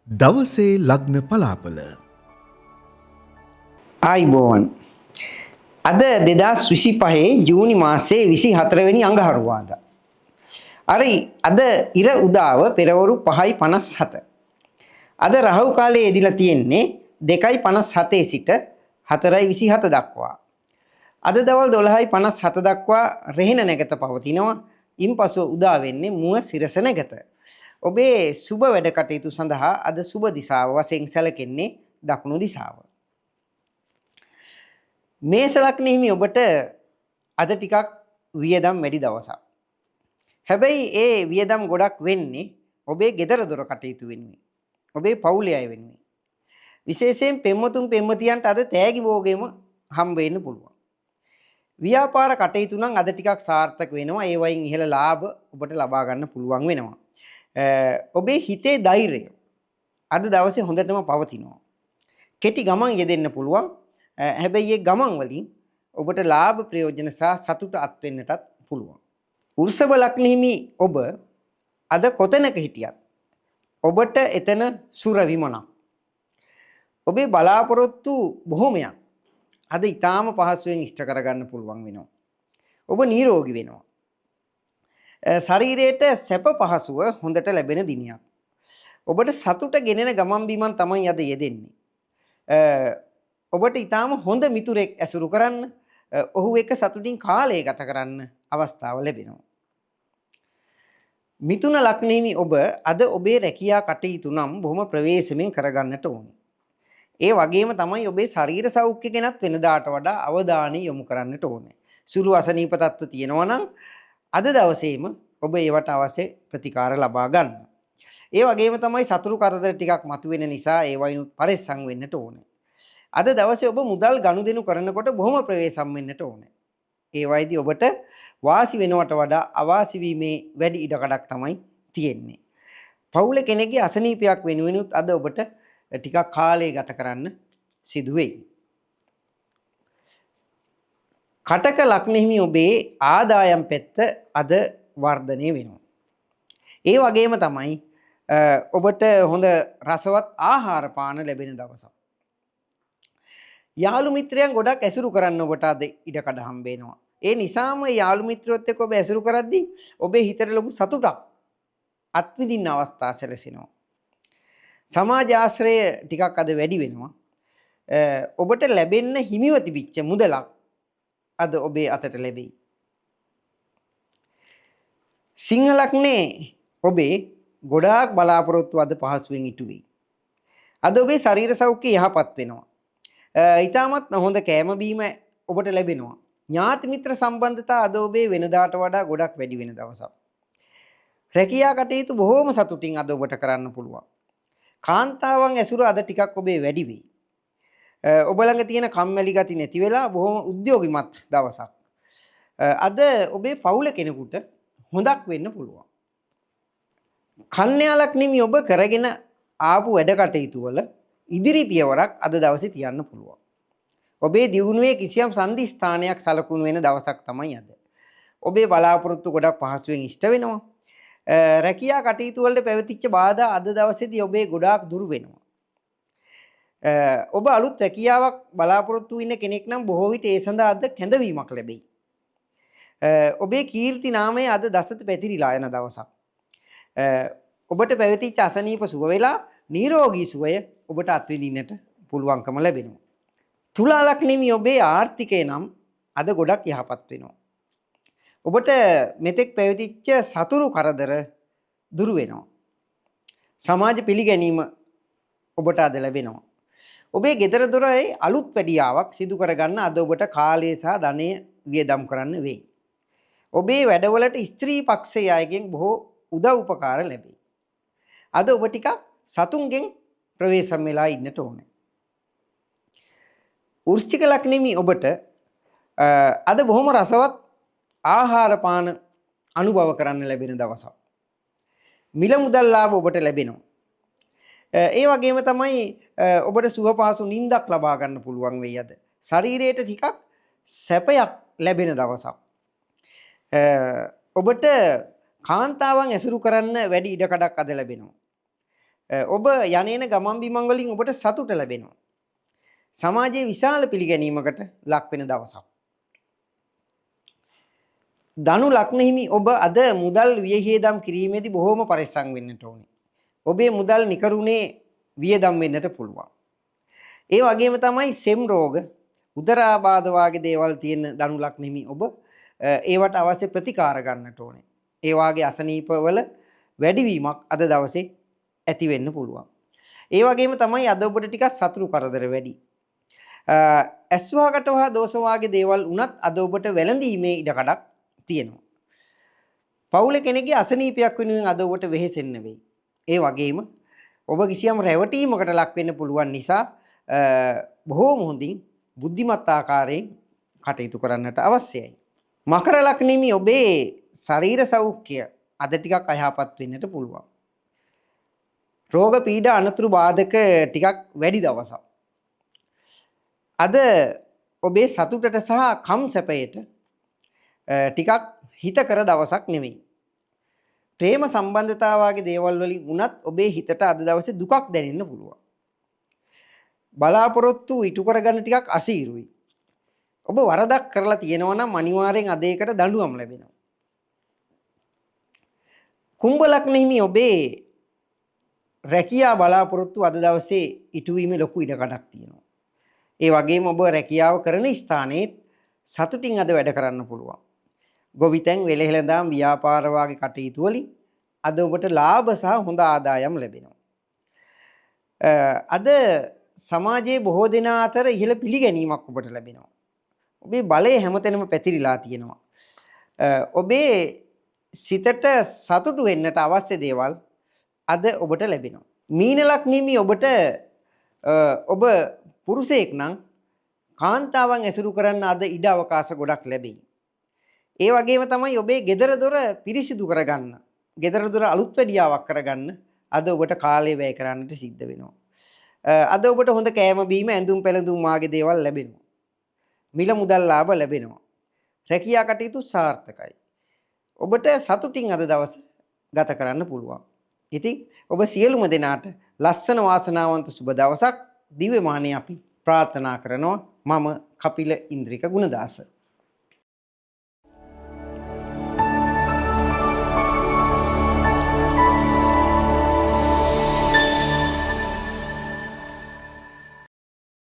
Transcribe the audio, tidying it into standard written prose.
දවසේ ලග්න පලාපල. ආයිබෝවන්. අද 2025 ජූනි මාසයේ 24 වෙනි අඟහරුවාදා. හරි, අද ඉර උදාව පෙරවරු 5:57. අද රහු කාලයේ යෙදිලා තියෙන්නේ 2:57 සිට 4:27 දක්වා. අද දවල් 12:57 දක්වා රෙහෙන නැගත පවතිනවා. ඉන්පසුව උදා වෙන්නේ මුව සිරස නැගත. ඔබේ සුබ වැඩ කටයුතු සඳහා අද සුබ දිශාව වශයෙන් සැලකෙන්නේ දකුණු දිශාව. මේෂ ලග්න හිමි ඔබට අද ටිකක් වියදම් වැඩි දවසක්. හැබැයි ඒ වියදම් ගොඩක් වෙන්නේ ඔබේ ගෙදර දොර කටයුතු වෙනුවෙන්. ඔබේ පවුලේ අය වෙනුවෙන්. විශේෂයෙන් පෙම්වතුන් පෙම්වතියන්ට අද තෑගි භෝගයම හම්බ වෙන්න පුළුවන්. ව්‍යාපාර කටයුතු නම් අද ටිකක් සාර්ථක වෙනවා. ඒ වයින් ඉහළ ලාභ ඔබට ලබා ගන්න පුළුවන් වෙනවා. ඔබේ හිතේ ධෛර්යය අද දවසේ හොඳටම පවතිනවා. කෙටි ගමන් යෙදෙන්න පුළුවන්. හැබැයි ඒ ගමන් වලින් ඔබට ලාභ ප්‍රයෝජන සහ සතුට අත් වෙන්නටත් පුළුවන්. වෘෂභ ලග්න හිමි ඔබ අද කොතැනක හිටියත් ඔබට එතන සුර විමනක්. ඔබේ බලාපොරොත්තු බොහොමයක් අද ඉතාම පහසුවෙන් ඉෂ්ට කරගන්න පුළුවන් වෙනවා. ඔබ නිරෝගී වෙනවා. ශරීරයට සැප පහසුව හොඳට ලැබෙන දිනයක්. ඔබට සතුට ගෙනෙන ගමන් බිමන් තමයි අද යෙදෙන්නේ. ඔබට ඉතාම හොඳ මිතුරෙක් ඇසුරු කරන්න, ඔහු එක්ක සතුටින් කාලය ගත කරන්න අවස්ථාව ලැබෙනවා. මිථුන ලග්න හිමි ඔබ අද ඔබේ රැකියා කටයුතු නම් බොහොම ප්‍රවේශමෙන් කරගන්නට ඕනේ. ඒ වගේම තමයි ඔබේ ශරීර සෞඛ්‍ය ගැනත් වෙනදාට වඩා අවධානය යොමු කරන්නට ඕනේ. සුළු අසනීප තත්ත්ව තියෙනවා නම් අද දවසේම ඔබ ඒවට අවශ්‍ය ප්‍රතිකාර ලබා ගන්න. ඒ වගේම තමයි සතුරු කරදර ටිකක් මතුවෙන නිසා ඒ වයිනුත් පරිස්සම් වෙන්නට ඕනේ. අද දවසේ ඔබ මුදල් ගනුදෙනු කරනකොට බොහොම ප්‍රවේශම් වෙන්නට ඕනේ. ඒ වයිදී ඔබට වාසි වෙනවට වඩා අවාසි වීමේ වැඩි ඉඩකඩක් තමයි තියෙන්නේ. පවුලේ කෙනෙක්ගේ අසනීපයක් වෙනුවෙනුත් අද ඔබට ටිකක් කාලය ගත කරන්න සිදු වෙයි. කටක ලග්න හිමි ඔබේ ආදායම් පැත්ත අද වර්ධනය වෙනවා. ඒ වගේම තමයි ඔබට හොඳ රසවත් ආහාර පාන ලැබෙන දවසක්. යාළු මිත්‍රයන් ගොඩක් ඇසුරු කරන්න ඔබට අද ඉඩකඩ හම්බ වෙනවා. ඒ නිසාම යාළු මිත්‍රයොත් එක්ක ඔබ ඇසුරු කරද්දී ඔබේ හිතට ලොකු සතුටක් අත්විඳින්න අවස්ථා සැලසෙනවා. සමාජ ආශ්‍රය ටිකක් අද වැඩි වෙනවා. ඔබට ලැබෙන්න හිමිව තිබිච්ච මුදලක් අද ඔබේ අතට ලැබෙයි. සිංහ ලග්නේ ඔබේ ගොඩාක් බලාපොරොත්තු අද පහසුවෙන් ඉටු වෙයි. අද ඔබේ ශරීර සෞඛ්‍ය යහපත් වෙනවා. ඉතාමත් හොඳ කෑම බීම ඔබට ලැබෙනවා. ඥාති මිත්‍ර සම්බන්ධතා අද ඔබේ වෙනදාට වඩා ගොඩක් වැඩි වෙන දවසක්. රැකියා කටයුතු බොහෝම සතුටින් අද ඔබට කරන්න පුළුවන්. කාන්තාවන් ඇසුර අද ටිකක් ඔබේ වැඩි වෙයි. ඔබ ළඟ තියෙන කම්මැලි ගති නැති වෙලා බොහොම උද්‍යෝගිමත් දවසක්. අද ඔබේ පවුල කෙනෙකුට හොඳක් වෙන්න පුළුවන්. කන්‍යා ලග්නෙමි ඔබ කරගෙන ආපු වැඩ කටයුතු වල ඉදිරි පියවරක් අද දවසේ තියන්න පුළුවන්. ඔබේ දියුණුවේ කිසියම් සන්ධි ස්ථානයක් සලකුණු වෙන දවසක් තමයි අද. ඔබේ බලාපොරොත්තු ගොඩක් පහසුවෙන් ඉෂ්ට වෙනවා. රැකියා කටයුතු වලට පැවතිච්ච බාධා අද දවසේදී ඔබේ ගොඩාක් දුරු වෙනවා. ඔබ අලුත් රැකියාවක් බලාපොරොත්තු වෙන්න කෙනෙක් නම් බොහෝ විට ඒ සඳහා අද කැඳවීමක් ලැබෙයි. ඔබේ කීර්ති නාමය අද දසත පැතිරිලා යන දවසක්. ඔබට පැවතිච්ච අසනීප සුව වෙලා නිරෝගී සුවය ඔබට අත්විඳින්නට පුළුවන්කම ලැබෙනවා. තුලා ලග්නෙමි ඔබේ ආර්ථිකය නම් අද ගොඩක් යහපත් වෙනවා. ඔබට මෙතෙක් පැවතිච්ච සතුරු කරදර දුරු වෙනවා. සමාජ පිළිගැනීම ඔබට අද ලැබෙනවා. ඔබේ ගෙදර දොරේ අලුත් වැඩියාවක් සිදු කරගන්න අද ඔබට කාලය සහ ධනය වියදම් කරන්න වෙයි. ඔබේ වැඩවලට ස්ත්‍රී පක්ෂයේ අයගෙන් බොහෝ උදව් උපකාර ලැබෙයි. අද ඔබ ටිකක් සතුන්ගෙන් ප්‍රවේශම් වෙලා ඉන්නට ඕනේ. වෘශ්චික ලග්නෙමි ඔබට අද බොහොම රසවත් ආහාර පාන අනුභව කරන්න ලැබෙන දවසක්. මිල මුදල් ලාභ ඔබට ලැබෙනවා. ඒ වගේම තමයි ඔබට සුව පහසු නිින්දක් ලබා ගන්න පුළුවන් වෙයි අද. ශරීරයට ටිකක් සැපයක් ලැබෙන දවසක්. ඔබට කාන්තාවන් ඇසුරු කරන්න වැඩි ඉඩකඩක් අද ලැබෙනවා. ඔබ යන්නේන ගමන් බිමන් වලින් ඔබට සතුට ලැබෙනවා. සමාජයේ විශාල පිළිගැනීමකට ලක් වෙන දවසක්. ධනු ලග්න හිමි ඔබ අද මුදල් වියහියදම් කිරීමේදී බොහෝම පරිස්සම් වෙන්නට ඕනේ. ඔබේ මුදල් නිකරුණේ වියදම් වෙන්නට පුළුවන්. ඒ වගේම තමයි සෙම් රෝග, උදරාබාධ වාගේ දේවල් තියෙන ධනු ලග්න හිමි ඔබ ඒවට අවශ්‍ය ප්‍රතිකාර ගන්නට ඕනේ. ඒ වාගේ අසනීපවල වැඩිවීමක් අද දවසේ ඇති වෙන්න පුළුවන්. ඒ වගේම තමයි අද ඔබට ටිකක් සතුරු කරදර වැඩි. ඇස්වාකට හා දෝෂ වාගේ දේවල් වුණත් අද ඔබට වැළඳීමේ ඉඩකඩක් තියෙනවා. පවුලේ කෙනෙක්ගේ අසනීපයක් වෙනුවෙන් අද ඔබට වෙහෙසෙන්න වෙයි. ඒ වගේම ඔබ කිසියම් රැවටීමකට ලක් වෙන්න පුළුවන් නිසා බොහෝම හොඳින් බුද්ධිමත් ආකාරයෙන් කටයුතු කරන්නට අවශ්‍යයි. මකර ලග්න හිමි ඔබේ ශරීර සෞඛ්‍ය අද ටිකක් අයහපත් වෙන්නට පුළුවන්. රෝග පීඩා අනතුරු බාධක ටිකක් වැඩි දවසක්. අද ඔබේ සතුටට සහ කම් සැපයට ටිකක් හිතකර දවසක් නෙමෙයි. ප්‍රේම සම්බන්ධතා වාගේ දේවල් වලින් වුණත් ඔබේ හිතට අද දවසේ දුකක් දැනෙන්න පුළුවන්. බලාපොරොත්තු ඉටු කරගන්න ටිකක් අසීරුයි. ඔබ වරදක් කරලා තියෙනවා නම් අනිවාර්යෙන් අද ඒකට දඬුවම් ලැබෙනවා. කුම්භ ලග්න හිමි ඔබේ රැකියා බලාපොරොත්තු අද දවසේ ඉටුවීමේ ලොකු ඉඩකඩක් තියෙනවා. ඒ වගේම ඔබ රැකියාව කරන ස්ථානයේත් සතුටින් අද වැඩ කරන්න පුළුවන්. ගොවිතැන්, වෙළෙහෙළඳාම්, ව්‍යාපාර වාගේ කටයුතු වලින් අද ඔබට ලාභ සහ හොඳ ආදායම් ලැබෙනවා. අද සමාජයේ බොහෝ දෙනා අතර ඉහළ පිළිගැනීමක් ඔබට ලැබෙනවා. ඔබේ බලය හැමතැනම පැතිරිලා තියෙනවා. ඔබේ සිතට සතුටු වෙන්නට අවශ්‍ය දේවල් අද ඔබට ලැබෙනවා. මීන ලග්න හිමි ඔබට ඔබ පුරුෂයෙක් නම් කාන්තාවන් ඇසුරු කරන්න අද ඉඩ අවකාශ ගොඩක් ලැබෙයි. ඒ වගේම තමයි ඔබේ ගෙදර දොර පිරිසිදු කරගන්න, ගෙදර දොර අලුත් වැඩියාවක් කරගන්න අද ඔබට කාලය වැය කරන්නට සිද්ධ වෙනවා. අද ඔබට හොඳ කෑම බීම, ඇඳුම් පැළඳුම් වාගේ දේවල් ලැබෙනවා. මිල මුදල් ලාභ ලැබෙනවා. රැකියා කටයුතු සාර්ථකයි. ඔබට සතුටින් අද දවස ගත කරන්න පුළුවන්. ඉතින් ඔබ සියලුම දෙනාට ලස්සන වාසනාවන්ත සුබ දවසක් දිව්‍යමානයේ අපි ප්‍රාර්ථනා කරනවා. මම කපිල ඉන්ද්‍රික ගුණදාස.